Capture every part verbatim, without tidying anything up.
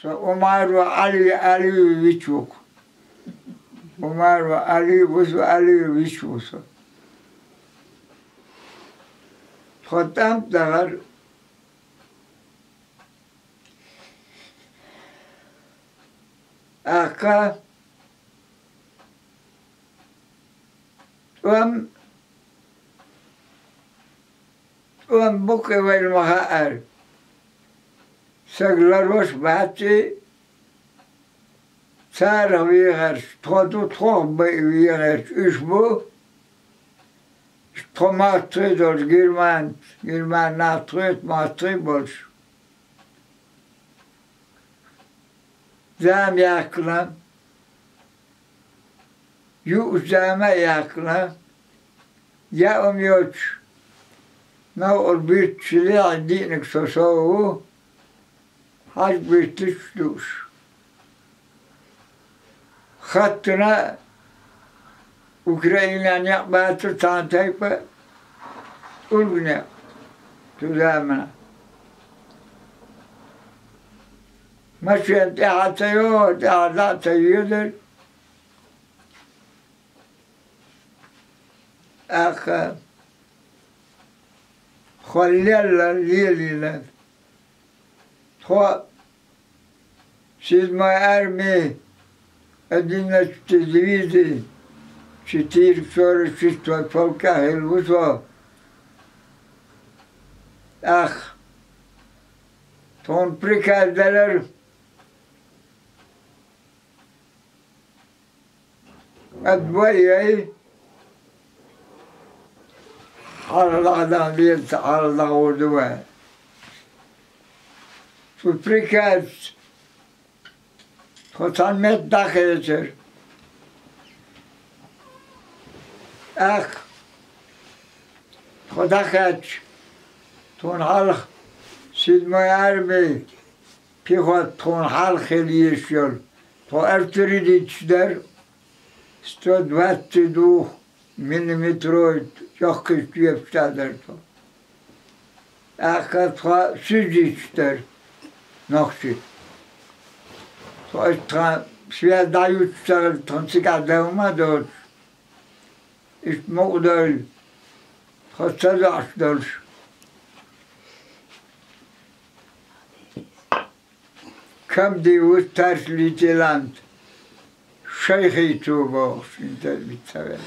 Со Умаров Ӏали, Ӏалиевич ву-кх. Умаров Ӏали, Вусу Ӏалиевич ву со. Тхо тӀам тӀа дахар. Ахка тӀом, тӀом бу-кх вайна ма хаъара. Саг ларвеш бац и, царах вехарш, тхо ду, тхох бай вехарш уьш бу. Тхо мостагӀий долуш герман, герман нах тхоьца мостагӀий болуш. Зама яьккхина, юучу зама а яьккхина, яа хӀума йоцуш, новкъахь буьрташ лехьа диънарг со сов ву, хьажа буьрташ дууш. Хаттина Украинан некъ бацара цхьана тайпа, тӀулга некъ цу заманахь. Машен тӀаьхьа ца йогӀу, тӀаьхьа дӀа а ца йоьдара. ТӀаккха тхо лелла, лелийна. Тхо седьмой армии, одиннадцатой дивизии, четыреста сорок шестой полка хилла ву со. ТӀаккха тхуна приказ делара, отбой яй, хьалха дӀа а дан лела ца, хьалха дӀагӀур ду вай. Цу приказца тхо цхьана метта дӀакхечира. ТӀаккха тхо дӀакхаьчча, тхуна хьалха седьмой армии пехота тхуна хьалха хила езаш йолу. Тхо артиллерист дара, сто двадцать двух миллиметровый чӀоккхий тоьпаш дара тхо. ТӀаккха тхо связисташ дара нохчий. Тхо аша тхан связь дӀаюьтуш ца хилла, тхан цигахь дан хӀума а доцуш, иштта мукъадевлла, тхо ца доьӀуш долуш. Камди ву старший лейтенант, Шайхи цо бохуш, интервью ца вел.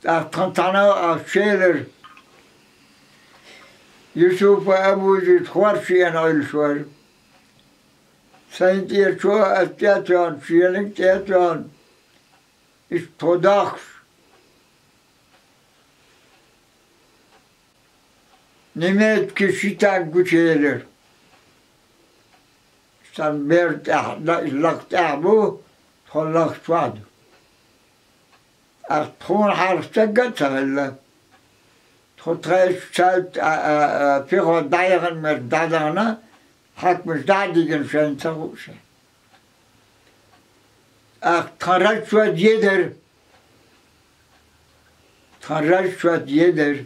ТӀаккха тхан цхьана а шелара Юсупа Абузит хоршена Ӏуьллуш вара. Сайна тӀера чу а аса тӀе а тоьхна, шеланиг тӀе а тоьхна, иштта тхо дохкуш, немецкий ши танк гучуелира. Сан бер тӀехь, ла-, лакха тӀехь бу, тхо лакха чохь ду. ТӀаккха тхуна хьалха стаг а ца хилла. Тхо тхайшца а, а, а, пехота дӀаяхана меттиг дӀадахана, хьаькамаш дӀа а дигина шайна ца хууш. ТӀаккха тхан расчет едара. Тхан расчет едара.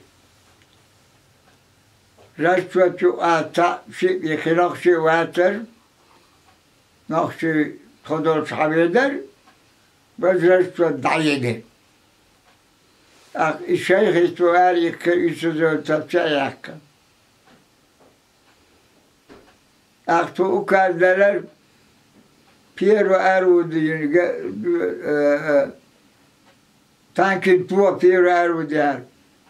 Расчет юкъа цхьаъ шиъ бен хи нохчий вацара. Нохчий тхо долчу хьан ведара, база расчет дӀаедара. ТӀаккха и шайхи цо ара иккхира, и ца зойтарца а яьккхина. ТӀаккха цо указ делара первое орудие, га-, э, э, танкин по первое орудие,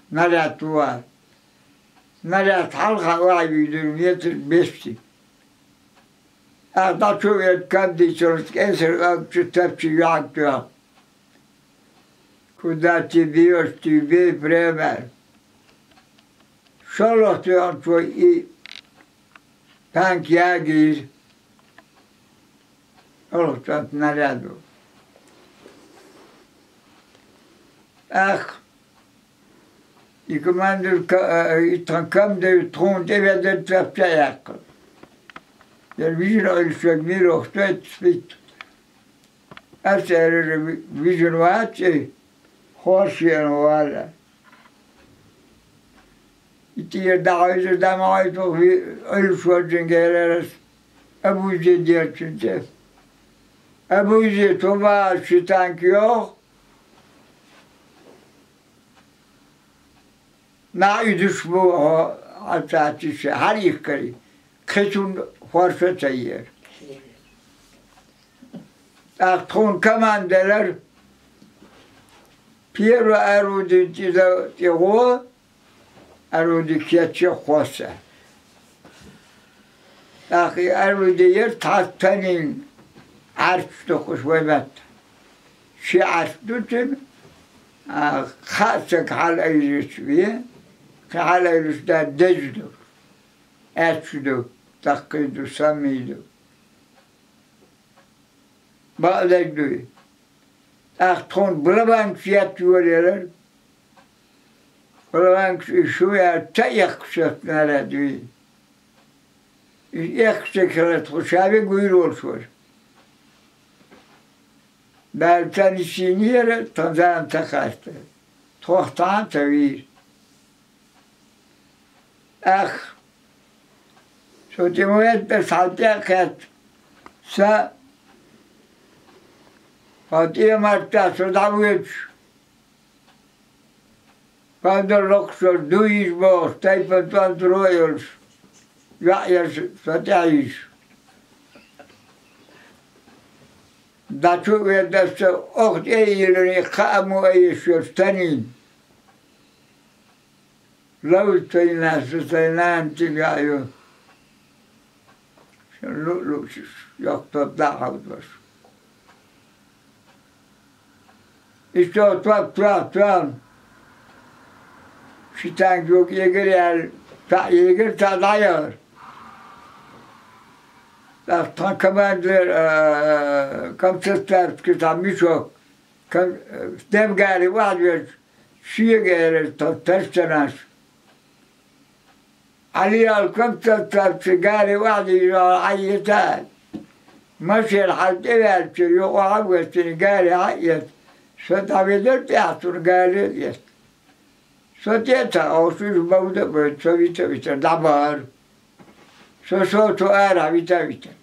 наряд по. Наряд хьалха охьавийдира метр бесси. ТӀаккха дӀа чу а ведда, кандийчалц кӀесар агчу тапчи юьхьиг тоьхна. Куда ты бьёшь, ты бей прямо. ШолгӀа тоьхначо и танк ягийра. ШолгӀа цӀант наряд ву. ТӀаккха и командир ка-, а, и тхан камдевлла тхуна тӀе ведара, тапча а яьккхира. Яра вижина Ӏуьллуш верг мила ву, хӀоьттина спит. Ас элира, ви-, вижина вац и, хорша веана ву аьлла. ИтӀир дагьайза дамагӀайтух ви-, Ӏуьллуш ваджин герерас Абузе дерчунче. Абузе, тоба ши танк йох, на уьдуш бу хьо, хьацачи ше, хьарихкари, кхечун хорша ца иер. ТӀаккха тхуна команда делар, первое орудие тӀе да-, тӀе гӀо, орудие кечъе хосса. ТӀаккха и орудие яр цхьа танин Ӏарпаш духуш вай метта. Ши Ӏарпаш ду цуьнан, а, кхаа саг хьалаайжачу ве, кхин хьалаайжачу да деза ду, аьтту ду, даккхий ду, саммий ду. Бакъдерг дуй. ТӀаккха тхуна булаванкаш етта йолаелар. Булаванкаш и шу яр ца эккхаш снаряд юй. И эккхаш хилар тхо ша ве гуйр волуш вара. Дала ца нисйинера, тхан зама ца хаста. Тхох цхьа а ца вийра. Ах, со тӀе ма веттара, цхьа тӀе а кхетта. Са, хьо тӀе а мартта, со дӀавоьдуш. Павдар локхуш вара, дуй иза бохуш, тайпан тӀом туро а йолуш, йоӀ яра со тӀаьхьа йижа. ДӀачу а ведда аса, оха тӀе а йиллина, кхаа мо а еш йолуш танийна. Ловза тайна, со тайна нана тига а ю. Шен луъ-луъ йоккха топ дӀа а хьовдалаш. Иштта топ тоьхна-тоьхна, ши танк юкъа егар яьлла, цхьаъ егар, цхьаъ дӀаяхара. ТӀаккха тхан командир, а, комсоставский цхьа мешок, ком-, а, стенгаре охьадоьжча, шега элира тхан старшинаш. Хьалаялкам цаццалц гаре охьадийжа хьаэца. Машен хьал тӀеваьллачуьра юкъа охьа а воьссина, гаре хьаэца. Со дӀаведара тӀехь цунна гаре а эцна. Со тӀе а ца ховшуш, бовда а бовда, со вита а витар, дӀабахара. Со, со цу арахь вита а витар.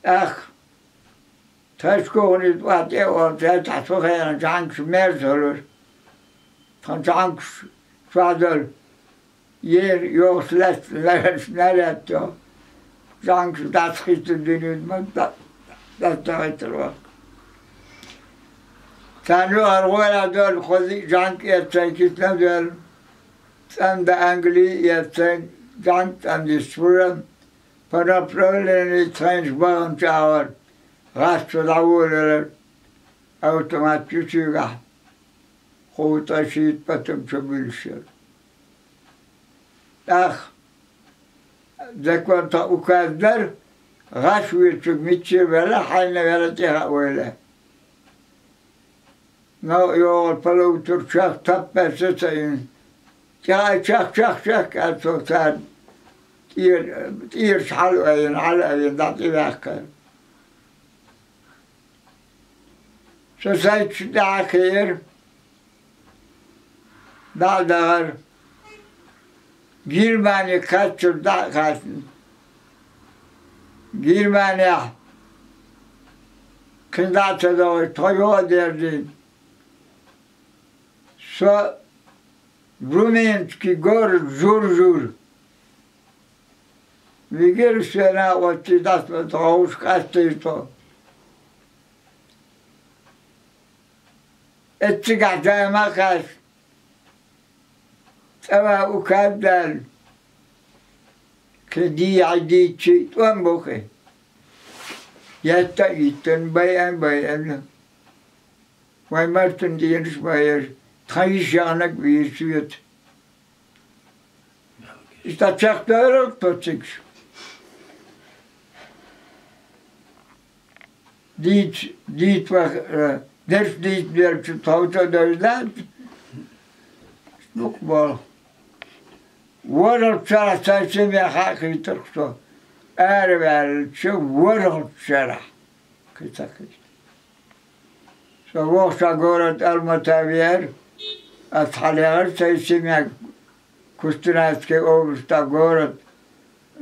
Ах, тхаьш кухни тӀе а оха цаьрца, цхьа со хенан чӀанкаш мерза хилар. Тхан чӀанкаш чохь дара. Ера йохуш лаьцна лараш нарядто. ЧӀанкаш дӀасахийтар дуьненан ма дӀа-, дӀасадахийтар ваха. Царна юкъара гӀолехь долу кхо-диъ чӀанк эццайн кисна а доьлла, цӀанда ангали а эццайн, чӀанк цӀандисча пура, по направлению тхайнаш баханчу агӀор гӀаш чу дӀаволалар, автомат ю цуьнгахь, кхузткъа-шийтта патрон чу буьллуш яра. ТӀаккха закон тхан указ дара, гӀаш воьдучуьнга мичча а вела, хьайна а вела тӀехьа а войла. Но йогӀу полуторка чах таппаьрса ца йина. ТӀехь чах, чах, чах аьлла, цо царна тӀера-, тӀерачу хьала а вина, хьала а вина, дӀа тӀеваьккхира. Со сайташ дӀа а кхиира, дӀа а дахара. Германи кхаччалц дӀа а кхаьчна. Германехь кхин дӀа а ца догӀуш, тхо юха а дерзийна. Со Румынский город Жур-Жур. Вигира шен накъостий дӀасадовлуш къастийра тхо. Эццигахь зама а кхаьчна, цӀа ван указ а даьлла, кхин дийхьа дийцчий тӀом бу кхин. Етта а йиттина, байъа а байъина. Вайн мартан дийнаш ма яра, тхан йиш яханарг вийра соьца. Иштта чекхдевлла тхо цига. Дийца, дийца ваха, э, дерш дийца делча тховца а девза дац. Дукха болу. ВорхӀалгӀачу шарахь сайн семья хьа а хийтарх со. Араваьллачу ворхӀалгӀачу шарахь. Кхин ца хийта. Со воккхачу город Алмата веара. Ас хьалаьгӀар сай семьяга Кустынайский областьта город,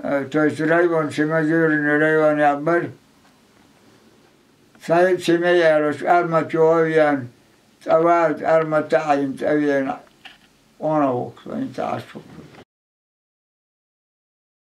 э, то есть район, Симозюрный район яхар. Сай семья яхаш Армат йоӀ вена, цӀа вар Армат Ӏайна цӀа вена, къонах ву со, хӀинца Ӏаш ву.